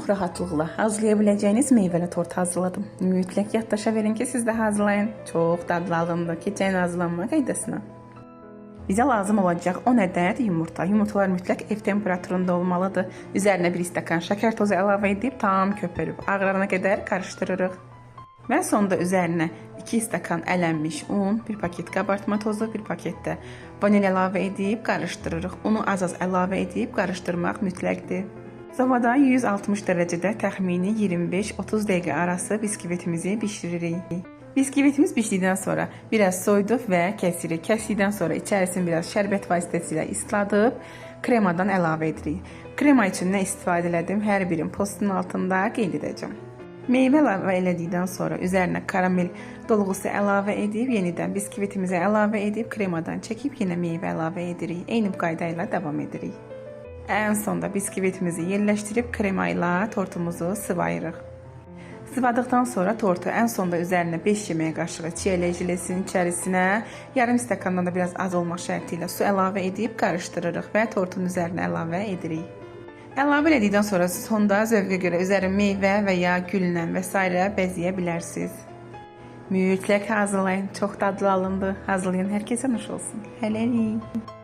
Çox rahatlıqla hazırlaya biləcəyiniz meyvəli tort hazırladım. Mütləq yaddaşa verin ki, siz də hazırlayın. Çox dadlı alındı. Keçən hazırlanma qaydasına. Bizə lazım olacaq 10 ədəd yumurta. Yumurtalar mütləq ev temperaturunda olmalıdır. Üzərinə 1 stəkan şəkər tozu əlavə edib tam köpürüb ağarana qədər qarışdırırıq. Və sonda üzərinə 2 stəkan ələnmiş un, 1 paket qabartma tozu, 1 paket də vanil əlavə edib qarışdırırıq. Unu az-az əlavə edib qarışdırmaq mütləqdir. Sobada 160 dərəcədə təxmini 25-30 dəqiqə arası biskvitimizi bişiririk. Biskvitimiz bişdikdən sonra biraz soyduq və kəsirik. Kəsdikdən sonra içərisini biraz şərbət vasitəsilə isladıb kremadan əlavə edirik. Krema üçün nə istifadə elədim, hər birin postun altında qeyd edəcəm. Meyvə əlavə elədikdən sonra üzərinə karamel dolğusu əlavə edib, yenidən biskvitimizə əlavə edib, kremadan çəkib yenə meyvə əlavə edirik. Eyni bu qayda ilə davam edirik. Ən sonda biskvitimizi yerləşdirib krema ilə tortumuzu sıvayırıq. Sıvadıqdan sonra tortu ən sonda üzərinə 5 yemək qaşığı çiyələk jelesinin içərisinə yarım stəkandan da biraz az olmaq şərti ilə su əlavə edib qarışdırırıq və tortun üzərinə əlavə edirik. Əlavə elədikdən sonra sonda zövqə görə üzərini meyvə və ya güllə və sairə bəzəyə bilərsiniz. Mütləq hazırlayın. Çox dadlı alındı. Hazırlayın. Hər kəsə nuş olsun. Hələlik.